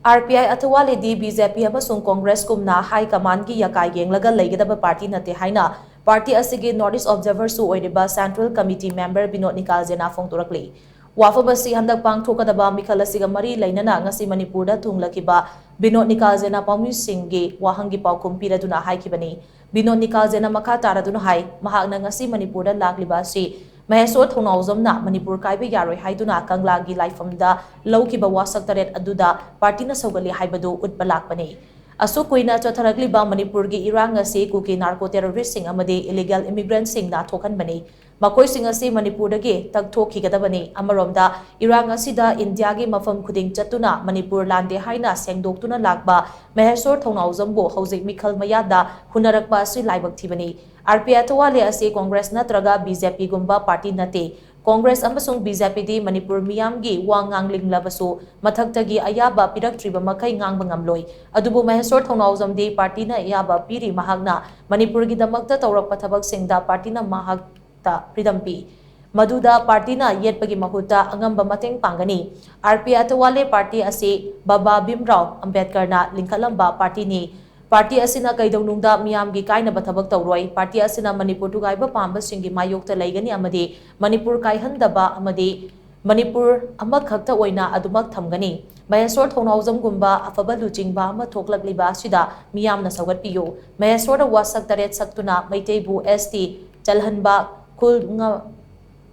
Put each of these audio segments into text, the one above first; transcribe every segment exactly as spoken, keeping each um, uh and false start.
R P I ꯑꯊꯋꯥꯂꯦꯗꯤ B J P ꯑꯃꯁꯨꯡ ꯀꯣꯡꯒ꯭ꯔꯦꯁꯀꯨꯝꯅ ꯍꯥꯏ ꯀꯃꯥꯟꯒꯤ ꯌꯥꯀꯥꯏ ꯌꯦꯡꯂꯒ ꯂꯩꯒꯗꯕ ꯄꯥꯔꯇꯤ ꯅꯠꯇꯦ ꯍꯥꯏꯅ ꯄꯥꯔꯇꯤ ꯑꯁꯤꯒꯤ ꯅꯣꯔꯠ ꯏꯁ ꯑꯣꯕꯖꯔꯚꯔꯁꯨ ꯑꯣꯏꯔꯤꯕ ꯁꯦꯟꯇ꯭ꯔꯦꯜ ꯀꯃꯤꯇꯤ ꯃꯦꯝꯕꯔ ꯕꯤꯅꯣꯗ ꯅꯤꯀꯥꯜꯖꯦꯅ ꯐꯣꯡꯗꯣꯔꯛꯂꯤ꯫ ꯋꯥꯐꯝ ꯑꯁꯤ ꯍꯟꯗꯛ ꯄꯥꯡꯊꯣꯛꯀꯗꯕ ꯃꯤꯈꯜ ꯑꯁꯤꯒ ꯃꯔꯤ ꯂꯩꯅꯅ ꯉꯁꯤ ꯃꯅꯤꯄꯨꯔꯗ ꯊꯨꯡꯂꯈꯤꯕ ꯕꯤꯅꯣꯗ ꯅꯤꯀꯥꯜꯖꯦꯅ ꯄꯥꯎꯃꯤꯁꯤꯡꯒꯤ ꯋꯥꯍꯪꯒꯤ ꯄꯥꯎꯈꯨꯝ ꯄꯤꯔꯗꯨꯅ ꯍꯥꯏꯈꯤꯕꯅꯤ꯫ ꯕꯤꯅꯣꯗ ꯅꯤꯀꯥꯜꯖꯦꯅ ꯃꯈꯥ ꯇꯥꯔꯗꯨꯅ ꯍꯥꯏ, ꯃꯍꯥꯛꯅ ꯉꯁꯤ ꯃꯅꯤꯄꯨꯔꯗ ꯂꯥꯛꯂꯤꯕ ꯑꯁꯤ ꯃꯍꯦꯁꯣꯔ ꯊꯧꯅꯥꯎꯖꯝꯅ ꯃꯅꯤꯄꯨꯔ ꯀꯥꯏꯕ ꯌꯥꯔꯣꯏ ꯍꯥꯏꯗꯨꯅ ꯀꯪꯂꯥꯒꯤ ꯂꯥꯏꯐꯝꯗ ꯂꯧꯈꯤꯕ ꯋꯥꯁꯛ ꯇꯔꯦꯠ ꯑꯗꯨꯗ ꯄꯥꯔꯇꯤꯅ ꯁꯧꯒꯠꯂꯤ ꯍꯥꯏꯕꯗꯨ ꯎꯠꯄ ꯂꯥꯛꯄꯅꯤ꯫ ꯑꯁꯨꯛ ꯀꯨꯏꯅ ꯆꯠꯊꯔꯛꯂꯤꯕ ꯃꯅꯤꯄꯨꯔꯒꯤ ꯏꯔꯥꯡ ꯑꯁꯤ ꯀꯨꯀꯤ ꯅꯥꯔꯀꯣ ꯇꯦꯔꯣꯔꯤꯁꯁꯤꯡ ꯑꯃꯗꯤ ꯏꯂꯤꯒꯦꯜ ꯏꯃꯤꯒ꯭ꯔꯦꯟꯠꯁꯤꯡꯅ ꯊꯣꯛꯍꯟꯕꯅꯤ꯫ ꯃꯈꯣꯏꯁꯤꯡ ꯑꯁꯤ ꯃꯅꯤꯄꯨꯔꯗꯒꯤ ꯇꯛꯊꯣꯛꯈꯤꯒꯗꯕꯅꯤ꯫ ꯑꯃꯔꯣꯝꯗ, ꯏꯔꯥꯡ ꯑꯁꯤꯗ ꯏꯟꯗꯤꯌꯥꯒꯤ ꯃꯐꯝ ꯈꯨꯗꯤꯡ ꯆꯠꯇꯨꯅ ꯃꯅꯤꯄꯨꯔ ꯂꯥꯟꯗꯦ ꯍꯥꯏꯅ ꯁꯦꯡꯗꯣꯛꯇꯨꯅ ꯂꯥꯛꯄ ꯃꯍꯦꯁꯣꯔ ꯊꯧꯅꯥꯎꯖꯝꯕꯨ ꯍꯧꯖꯤꯛ ꯃꯤꯈꯜ ꯃꯌꯥꯗ ꯍꯨꯟꯅꯔꯛꯄ ꯑꯁꯤ ꯂꯥꯏꯕꯛ ꯊꯤꯕꯅꯤ꯫ ꯑꯥꯔ ꯄꯤ ꯑꯥꯏ ꯑꯊꯋꯥꯂꯦ ꯑꯁꯤ ꯀꯣꯡꯒ꯭ꯔꯦꯁ ꯅꯠꯇ꯭ꯔꯒ ꯕꯤ ꯖꯦ ꯄꯤꯒꯨꯝꯕ ꯄꯥꯔꯇꯤ ꯅꯠꯇꯦ꯫ ꯀꯣꯡꯒ꯭ꯔꯦꯁ ꯑꯃꯁꯨꯡ ꯕꯤ ꯖꯦ ꯄꯤꯗꯤ ꯃꯅꯤꯄꯨꯔ ꯃꯤꯌꯥꯝꯒꯤ ꯋꯥ ꯉꯥꯡꯂꯤꯡꯂꯕꯁꯨ ꯃꯊꯛꯇꯒꯤ ꯑꯌꯥꯕ ꯄꯤꯔꯛꯇ꯭ꯔꯤꯕ ꯃꯈꯩ ꯉꯥꯡꯕ ꯉꯝꯂꯣꯏ꯫ ꯑꯗꯨꯕꯨ ꯃꯍꯦꯁꯣꯔ ꯊꯧꯅꯥꯎꯖꯝꯗꯤ ꯄꯥꯔꯇꯤꯅ ꯑꯌꯥꯕ ꯄꯤꯔꯤ꯫ ꯃꯍꯥꯛꯅ ꯃꯅꯤꯄꯨꯔꯒꯤꯗꯃꯛꯇ ꯇꯧꯔꯛꯄ ꯊꯕꯛꯁꯤꯡꯗ ꯄꯥꯔꯇꯤꯅ ꯃꯍꯥꯛ ꯇ ꯐ꯭ꯔꯤꯗꯝ ꯄꯤ꯫ ꯃꯗꯨꯗ ꯄꯥꯔꯇꯤꯅ ꯌꯦꯠꯄꯒꯤ ꯃꯍꯨꯠꯇ ꯑꯉꯝꯕ ꯃꯇꯦꯡ ꯄꯥꯡꯒꯅꯤ꯫ ꯑꯥꯔ ꯄꯤ ꯑꯊꯋꯥꯂꯦ ꯄꯥꯔꯇꯤ ꯑꯁꯤ ꯕꯕꯥ ꯚꯤꯝꯔꯥꯎ ꯑꯝꯕꯦꯗꯀꯔꯅ ꯂꯤꯡꯈꯠꯂꯝꯕ ꯄꯥꯔꯇꯤꯅꯤ꯫ ꯄꯥꯔꯇꯤ ꯑꯁꯤꯅ ꯀꯩꯗꯧꯅꯨꯡꯗ ꯃꯤꯌꯥꯝꯒꯤ ꯀꯥꯏꯅꯕ ꯊꯕꯛ ꯇꯧꯔꯣꯏ꯫ ꯄꯥꯔꯇꯤ ꯑꯁꯤꯅ ꯃꯅꯤꯄꯨꯔ ꯊꯨꯒꯥꯏꯕ ꯄꯥꯝꯕꯁꯤꯡꯒꯤ ꯃꯥꯌꯣꯛꯇ ꯂꯩꯒꯅꯤ ꯑꯃꯗꯤ ꯃꯅꯤꯄꯨꯔ ꯀꯥꯏꯍꯟꯗꯕ ꯑꯃꯗꯤ ꯃꯅꯤꯄꯨꯔ ꯑꯃꯈꯛꯇ ꯑꯣꯏꯅ ꯑꯗꯨꯃꯛ ꯊꯝꯒꯅꯤ꯫ ꯃꯍꯦꯁꯣꯔ ꯊꯧꯅꯥꯎꯖꯝꯒꯨꯝꯕ ꯑꯐꯕ ꯂꯨꯆꯤꯡꯕ ꯑꯃ ꯊꯣꯛꯂꯛꯂꯤꯕ ꯑꯁꯤꯗ ꯃꯤꯌꯥꯝꯅ ꯁꯧꯒꯠꯄꯤꯌꯨ꯫ ꯃꯍꯦꯁꯣꯔꯗ ꯋꯥꯁꯛ ꯇꯔꯦꯠ ꯁꯛꯇꯨꯅ ꯃꯩꯇꯩꯕꯨ ꯑꯦꯁ ꯇꯤ ꯆꯜꯍꯟꯕ, ꯈꯨꯜ ꯉ-,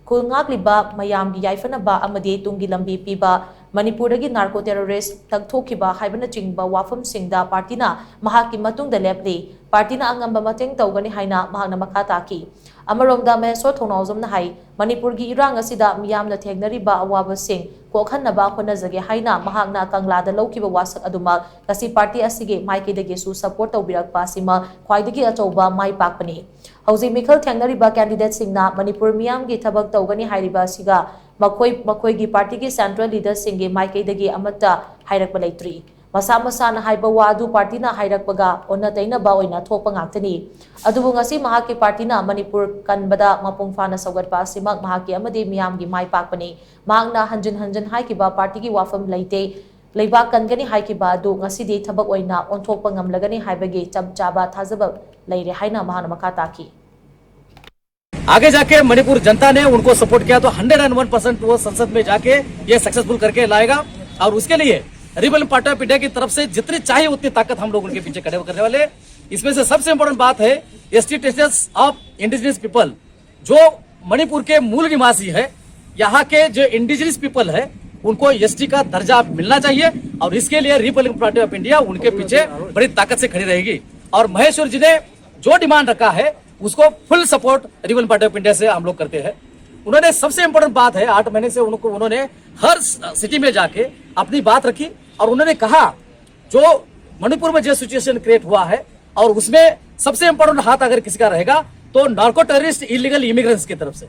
ꯈꯨꯜ ꯉꯥꯛꯂꯤꯕ ꯃꯌꯥꯝꯒꯤ ꯌꯥꯏꯐꯅꯕ ꯑꯃꯗꯤ ꯇꯨꯡꯒꯤ ꯂꯝꯕꯤ ꯄꯤꯕ, ꯃꯅꯤꯄꯨꯔꯗꯒꯤ ꯅꯥꯔꯀꯣ ꯇꯦꯔꯣꯔꯤꯁ ꯇꯛꯊꯣꯛꯈꯤꯕ ꯍꯥꯏꯕꯅꯆꯤꯡꯕ ꯋꯥꯐꯝꯁꯤꯡꯗ ꯄꯥꯔꯇꯤꯅ ꯃꯍꯥꯛꯀꯤ ꯃꯇꯨꯡꯗ ꯂꯦꯞꯂꯤ꯫ ꯄꯥꯔꯇꯤꯅ ꯑꯉꯝꯕ ꯃꯇꯦꯡ ꯇꯧꯒꯅꯤ ꯍꯥꯏꯅ ꯃꯍꯥꯛꯅ ꯃꯈꯥ ꯇꯥꯈꯤ꯫ ꯑꯃꯔꯣꯝꯗ ꯃꯍꯦꯁꯣꯔ ꯊꯧꯅꯥꯎꯖꯝꯅ ꯍꯥꯏ, ꯃꯅꯤꯄꯨꯔꯒꯤ ꯏꯔꯥꯡ ꯑꯁꯤꯗ ꯃꯤꯌꯥꯝꯅ ꯊꯦꯡꯅꯔꯤꯕ ꯑꯋꯥꯕꯁꯤꯡ ꯀꯣꯛꯍꯟꯅꯕ ꯍꯣꯠꯅꯖꯒꯦ ꯍꯥꯏꯅ ꯃꯍꯥꯛꯅ ꯀꯪꯂꯥꯗ ꯂꯧꯈꯤꯕ ꯋꯥꯁꯛ ꯑꯗꯨꯃꯛ ꯉꯁꯤ ꯄꯥꯔꯇꯤ ꯑꯁꯤꯒꯤ ꯃꯥꯏꯀꯩꯗꯒꯤꯁꯨ ꯁꯄꯣꯔꯠ ꯇꯧꯕꯤꯔꯛꯄ ꯑꯁꯤꯃꯛ ꯈ꯭ꯋꯥꯏꯗꯒꯤ ꯑꯆꯧꯕ ꯃꯥꯏ ꯄꯥꯛꯄꯅꯤ꯫ ꯍꯧꯖꯤꯛ ꯃꯤꯈꯜ ꯊꯦꯡꯅꯔꯤꯕ ꯀꯦꯟꯗꯤꯗꯦꯠꯁꯤꯡꯅ ꯃꯅꯤꯄꯨꯔ ꯃꯤꯌꯥꯝꯒꯤ ꯊꯕꯛ ꯇꯧꯒꯅꯤ ꯍꯥꯏꯔꯤꯕ ꯑꯁꯤꯒ ꯃꯈꯣꯏ, ꯃꯈꯣꯏꯒꯤ ꯄꯥꯔꯇꯤꯒꯤ ꯁꯦꯟꯇ꯭ꯔꯦꯜ ꯂꯤꯗꯔꯁꯤꯡꯒꯤ ꯃꯥꯏꯀꯩꯗꯒꯤ ꯑꯃꯠꯇ ꯍꯥꯏꯔꯛꯄ ꯂꯩꯇ꯭ꯔꯤ꯫ ꯃꯁꯥ ꯃꯁꯥꯅ ꯍꯥꯏꯕ ꯋꯥ ꯑꯗꯨ ꯄꯥꯔꯇꯤꯅ ꯍꯥꯏꯔꯛꯄꯒ ꯑꯣꯟꯅ ꯇꯩꯅꯕ ꯑꯣꯏꯅ ꯊꯣꯛꯄ ꯉꯥꯛꯇꯅꯤ꯫ ꯑꯗꯨꯕꯨ ꯉꯁꯤ ꯃꯍꯥꯛꯀꯤ ꯄꯥꯔꯇꯤꯅ ꯃꯅꯤꯄꯨꯔ ꯀꯟꯕꯗ ꯃꯄꯨꯡ ꯐꯥꯅ ꯁꯧꯒꯠꯄ ꯑꯁꯤꯃꯛ ꯃꯍꯥꯛꯀꯤ ꯑꯃꯗꯤ ꯃꯤꯌꯥꯝꯒꯤ ꯃꯥꯏ ꯄꯥꯛꯄꯅꯤ꯫ ꯃꯍꯥꯛꯅ ꯍꯟꯖꯤꯟ ꯍꯟꯖꯤꯟ ꯍꯥꯏꯈꯤꯕ ꯄꯥꯔꯇꯤꯒꯤ ꯋꯥꯐꯝ ꯂꯩꯇꯦ꯫ ꯂꯩꯕꯥꯛ ꯀꯟꯒꯅꯤ ꯍꯥꯏꯈꯤꯕ ꯑꯗꯨ ꯉꯁꯤꯗꯤ ꯊꯕꯛ ꯑꯣꯏꯅ ꯑꯣꯟꯊꯣꯛꯄ ꯉꯝꯂꯒꯅꯤ ꯍꯥꯏꯕꯒꯤ ꯆꯞ ꯆꯥꯕ ꯊꯥꯖꯕ ꯂꯩꯔꯦ ꯍꯥꯏꯅ ꯃꯍꯥꯛꯅ ꯃꯈꯥ ꯇꯥꯈꯤ꯫ आगे जाके मणिपुर जनता ने उनको सपोर्ट किया तो हंड्रेड एंड वन परसेंट वो संसद में जाके ये सक्सेसफुल करके लाएगा। और उसके लिए रिपब्लिक पार्टी ऑफ इंडिया की तरफ से जितनी चाहिए उतनी ताकत हम लोग उनके पीछे खड़े होकर करने वाले हैं। इसमें से सबसे इंपॉर्टेंट बात है ST status of indigenous people, जो मणिपुर के मूल निवासी है, यहाँ के जो इंडिजिनस पीपल है, उनको एसटी का दर्जा मिलना चाहिए। और इसके लिए रिपब्लिक पार्टी ऑफ इंडिया उनके पीछे बड़ी ताकत से खड़ी रहेगी। और महेश्वर जी ने जो डिमांड रखा है, उसको full support Republic party of India से हम लोग करते हैं। उन्होंने सबसे इंपॉर्टेंट बात है, आठ महीने से उनको उन्होंने हर सिटी में जाके अपनी बात रखी और उन्होंने कहा जो मणिपुर में जो सिचुएशन क्रिएट हुआ है और उसमें सबसे इंपॉर्टेंट हाथ अगर किसी का रहेगा तो नार्को टेररिस्ट, इलीगल इमिग्रेंट्स की तरफ से।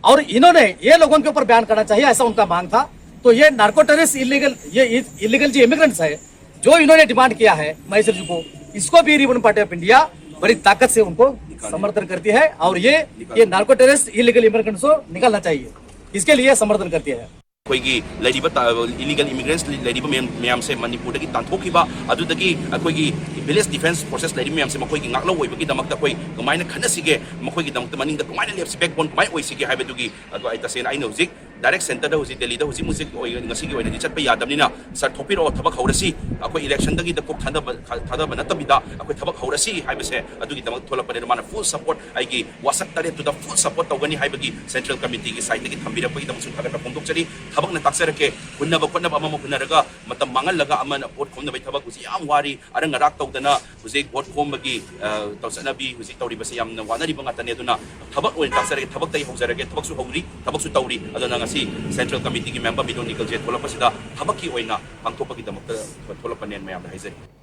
और इन्होंने ये लोगों के ऊपर बैन करना चाहिए, ऐसा उनका मांग था। तो ये नार्को टेररिस्ट, इलीगल, ये इलीगल जो इमिग्रेंट्स है, जो इन्होंने डिमांड किया है महेश्वर जी को, इसको भी रिपब्लिक पार्टी ऑफ इंडिया बड़ी ताकत से उनको समर्थन करती है। और ये ये नार्को टेररिस्ट, इलीगल इमिग्रेंट्स को निकालना चाहिए, इसके लिए समर्थन करती है। ꯑꯩꯈꯣꯏꯒꯤ ꯂꯩꯔꯤꯕ ꯏꯂꯤꯒꯦꯜ ꯏꯃꯤꯒ꯭ꯔꯦꯟꯠꯁ ꯂꯩꯔꯤꯕ ꯃꯌꯥꯝ ꯃꯌꯥꯝꯁꯦ ꯃꯅꯤꯄꯨꯔꯗꯒꯤ ꯇꯥꯟꯊꯣꯛꯈꯤꯕ, ꯑꯗꯨꯗꯒꯤ ꯑꯩꯈꯣꯏꯒꯤ ꯚꯤꯂꯦꯖ ꯗꯤꯐꯦꯟꯁ ꯐꯣꯔꯁꯦꯁ ꯂꯩꯔꯤꯕ ꯃꯌꯥꯝꯁꯦ ꯃꯈꯣꯏꯒꯤ ꯉꯥꯛꯂꯧ ꯑꯣꯏꯕꯒꯤꯗꯃꯛꯇ ꯑꯩꯈꯣꯏ ꯀꯃꯥꯏꯅ ꯈꯟꯅꯁꯤꯒꯦ, ꯃꯈꯣꯏꯒꯤꯗꯃꯛꯇ ꯃꯅꯤꯡꯗ ꯀꯃꯥꯏꯅ ꯂꯦꯞꯁꯤ, ꯕꯦꯛꯕꯣꯟ ꯀꯃꯥꯏꯅ ꯑꯣꯏꯁꯤꯒꯦ ꯍꯥꯏꯕꯗꯨꯒꯤ ꯑꯗꯣ ꯑꯩ ꯇꯁꯦꯡꯅ ꯑꯩꯅ ꯍꯧꯖꯤꯛ ꯗꯥꯏꯔꯦꯛ ꯁꯦꯟꯇꯔꯗ ꯍꯧꯖꯤꯛ ꯗꯦꯜꯂꯤꯗ ꯍꯧꯖꯤꯛ ꯍꯧꯖꯤꯛ ꯑꯣꯏ-, ꯉꯁꯤꯒꯤ ꯑꯣꯏꯅꯗꯤ ꯆꯠꯄ ꯌꯥꯗꯕꯅꯤꯅ, ꯁꯥꯔ, ꯊꯣꯛꯄꯤꯔꯛꯑꯣ, ꯊꯕꯛ ꯍꯧꯔꯁꯤ, ꯑꯩꯈꯣꯏ ꯏꯂꯦꯛꯁꯟꯗꯒꯤꯗ ꯀꯣꯛ ꯊꯥꯗꯕ, ꯊꯥꯗꯕ ꯅꯠꯇꯕꯤꯗ ꯑꯩꯈꯣꯏ ꯊꯕꯛ ꯍꯧꯔꯁꯤ ꯍꯥꯏꯕꯁꯦ ꯑꯗꯨꯒꯤꯗꯃꯛ ꯊꯣꯛꯂꯛꯄꯅꯤꯅ ꯃꯥꯅ ꯐꯨꯜ ꯁꯄꯣꯔꯠ, ꯑꯩꯒꯤ ꯋꯥꯁꯛ ꯇꯔꯦꯠꯇꯨꯗ ꯐꯨꯜ ꯁꯄꯣꯔꯠ ꯇꯧꯒꯅꯤ ꯍꯥꯏꯕꯒꯤ ꯁꯦꯟꯇ꯭ꯔꯦꯜ ꯀꯃꯤꯇꯤꯒꯤ ꯁꯥꯏꯠꯇꯒꯤ ꯊꯝꯕꯤꯔꯛꯄꯒꯤꯗꯃꯛꯁꯨ ꯊꯥꯒꯠꯄ ꯐꯣꯡꯗꯣꯛꯆꯔꯤ꯫ ꯊꯕꯛꯅ ꯇꯥꯛꯆꯔꯛꯀꯦ, ꯍꯨꯟꯅꯕ ꯈꯣꯠꯅꯕ ꯑꯃꯃꯨꯛ ꯍꯨꯟꯅꯔꯒ ꯃꯇꯝ ꯃꯥꯡꯍꯜꯂꯒ ꯑꯃꯅ ꯚꯣꯠ ꯈꯣꯝꯅꯕꯒꯤ ꯊꯕꯛ ꯍꯧꯖꯤꯛ ꯌꯥꯝ ꯋꯥꯔꯤ, ꯑꯔꯪ ꯑꯔꯥꯛ ꯇꯧꯗꯅ ꯍꯧꯖꯤꯛ ꯚꯣꯠ ꯈꯣꯝꯕꯒꯤ, ꯑ, ꯇꯧ-, ꯆꯠꯅꯕꯤ ꯍꯧꯖꯤꯛ ꯇꯧꯔꯤꯕꯁꯦ ꯌꯥꯝꯅ ꯋꯥꯅꯔꯤꯕ ꯉꯥꯛꯇꯅꯦ꯫ ꯑꯗꯨꯅ ꯊꯕꯛ ꯑꯣꯏꯅ ꯇꯥꯛꯆꯔꯒꯦ, ꯊꯕꯛꯇ ꯑꯩ ꯍꯧꯖꯔꯒꯦ, ꯊꯕꯛꯁꯨ ꯍꯧꯔꯤ, ꯊꯕꯛꯁꯨ ꯇꯧꯔꯤ꯫ ꯑꯗꯨꯅ ꯉꯁꯤ ꯁꯦꯟꯇ꯭ꯔꯦꯜ ꯀꯃꯤꯇꯤꯒꯤ ꯃꯦꯝꯕꯔ ꯃꯤꯗꯣ ꯅꯤꯀꯜꯖꯦ ꯊꯣꯛꯂꯛꯄꯁꯤꯗ ꯊꯕꯛꯀꯤ ꯑꯣꯏꯅ ꯄꯥꯡꯊꯣꯛꯄꯒꯤꯗꯃꯛꯇ ꯊꯣꯛꯂꯛꯄꯅꯦꯅ ꯃꯌꯥꯝꯗ ꯍꯥꯏꯖꯔꯤ꯫